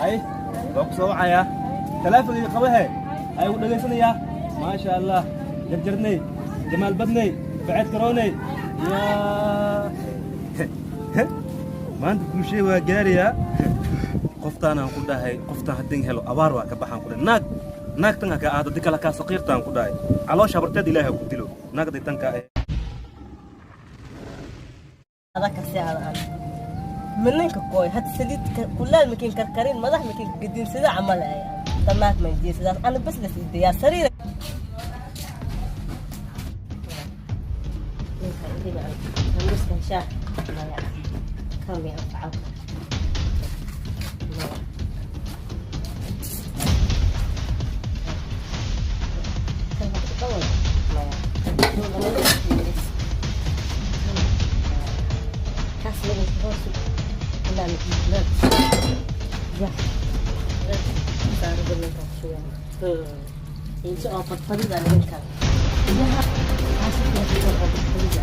Hay waa ku soo wacayaa taleefonkii qabahe ay u dhegaysanayaa maasha allah jarjarnay jamaal badnay baced karoonay yaa maanta guushey waa gaarayaa qoftaanaan ku dhahay qoftaan haddin helo abaar waa ka baxaan ku dhahay naag naagtan ha ka aado di kale kaa saqiirtaan ku dhahay caloosha habarteed ilaahay ha ku dilo naagday tan kaa Adag si aad mininka koy had saliid kulaal makin karkarin madax makin gadin sida camal ay tanaak man jeesadaas ana bas la siidayaa sariir ninka intii aan shaah maya kami anfaco maya kan hadda dhawal maya kaas lagu hoos ilaa ya inta oo fadfadida ninkan biyaha kaas oo fadfadida.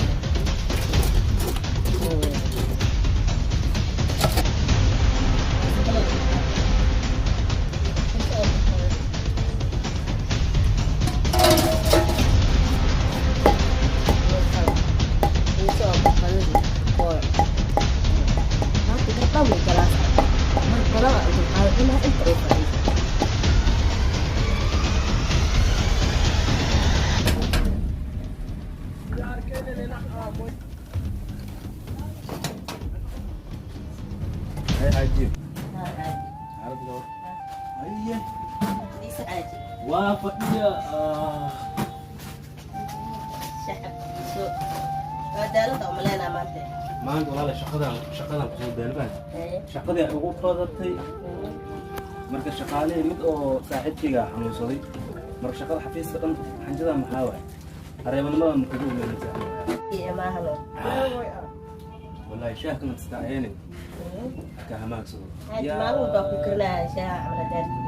Hay xaaji xaaladda haye waa fadhiya. Maanta walaala shaqadan kusoo daalbaan shaqadii ay ugu badatay marka shaqaalihii mid oo saaxiibkayga xanuunsaday marka shaqada xafiiska dhan xanjada maxaa waay hareebanimadan kugu imanaysa wallahi shaah kana istaayeen ka hamaagsado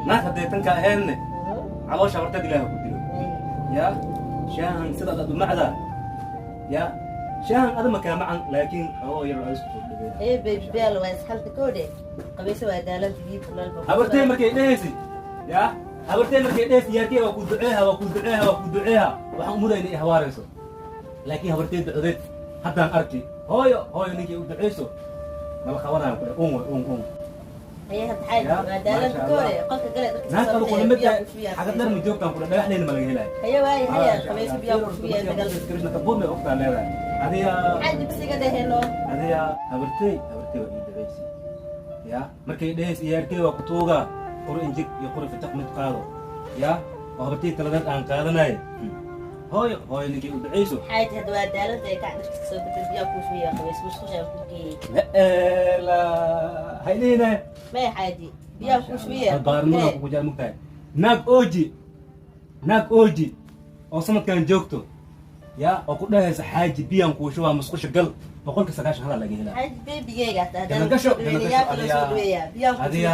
naag hadday tan ka ahaynne caloosha horteed ilaaha ku dilo yaa shaahan sidaad aad u macdaa yaa shaahan ada makaa macan laakiin xogoo yar waa isku soo dhaweyn habartee markay dhehaysi yaa habartee markay dhehaysi yaarkee waa ku duceeha waa ku duceeha waa ku duceeha waxaan umuday inay hawaarayso laakiin habartee ducodeed haddaan arki hooyo hooyo ninkay u duceyso mala qabanayaan ku dheh un way un un naag adu kula mid tahay xagad dhar ma joogtaan ku dheh dhagaxleyna ma laga helaayo kabuud may ogtaa leedahay adiga adiga habartey habartey waa ii duceysi ya markay dhehaysa iyaarkey waa ku tuugaa quri injig iyo quri fitaq mid qaado ya oo habartey taladeed aan qaadanayo hooyo hooyo ninkay u duceyso la haydhihine baarinimada kugu jecel mugtahay naag ooji naag ooji oo sanadkan joogto ya oo ku dhahaysa xaaji biyaan kuu shubaa musqusha gal 190 halaa laga helaa ganagasho ganagasho adiga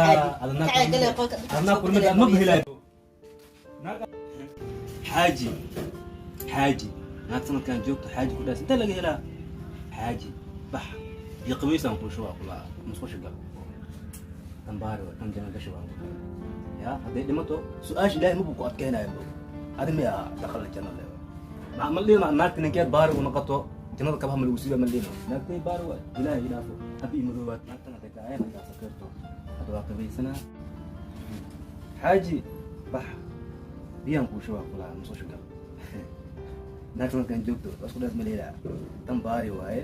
adnaa kulmid aad maba helaayo xaaji xaaji naag sanadkan joogto xaaji ku dhahaysa intee laga helaa xaaji bax biyo qabaysaan kuu shubaa kulaa musqusha gal tan baari waa tan janagasho waan ku dhahay ya hadday dhimato su-aasha ilaahay mabuu ku adkeynayo mo adi miyaa dakhala janna le ma dhihina naagta ninkeed baari u noqoto jannada kabaha ma lagu siiba ma dhihina naagtay baari waay ilaahay ilaafo hadda ii madoobaad naagtan hadday kaayeen haddaa sakeerto hadda waa qabaysanaa xaaji bax biyaan kuu shubaa kulaa musqusha gal naagta markaan joogto waa isku dhaas ma leelaa tan baari waaye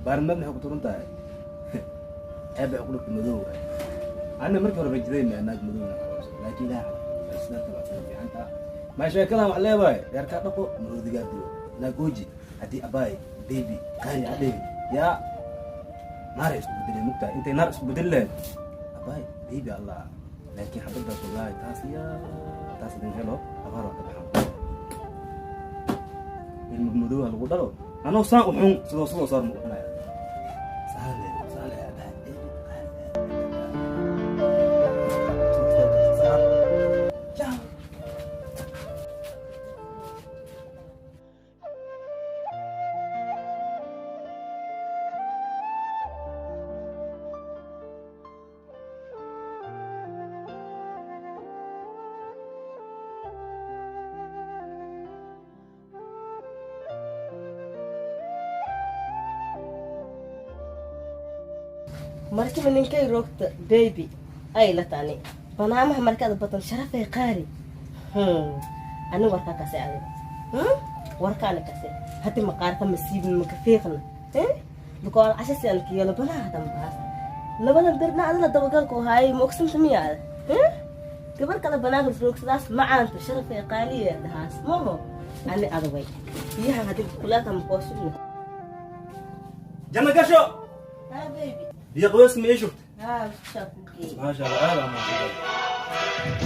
baarinimad maxay ku turan tahay ceeb bay ku dhigtay madow waaye ana markii hore rajaday ma naag madow na laakiin ilaahay calaf islaamta waa sida fiicanta ma sheekadan wax leewaay reerkaa dhaqo maroodigaa dilo naagooji haddii abaay baby qaali adheegi yaa naaray isku bedelay mugtahay intay naar isku bedeli lahayd abaay baby allah laakiin xabadaas wallaahi taas yaa taas idin helo abaar waa ka baxan ilma madow ha lagu dhalo anoo saan u xun sidoo sidoo saar ma u xunaya saale saale abaay baby qaali. Markiba ninkay roogta baby ay la tani banaamaha markaad batan sharafay qaari. Ani warkaa kase adiga. Warkaana kase hadi maqaarka masiibin maka fiiqna because casha si aan kiyalo banaha dambaas labadan birna adala dabagalku haayay ma ogsanta miya ada gabar kale banaanka roogsadaas macaanta sharafay qaaliya dhahaas maho ani adaway biyahan hadii kulaaka makoosugna. Janna gasho. Ha baby. Biyo qabeys ma ii shubtay? Ha, shakugeey. Maasha Allah, aad aa mahadsan.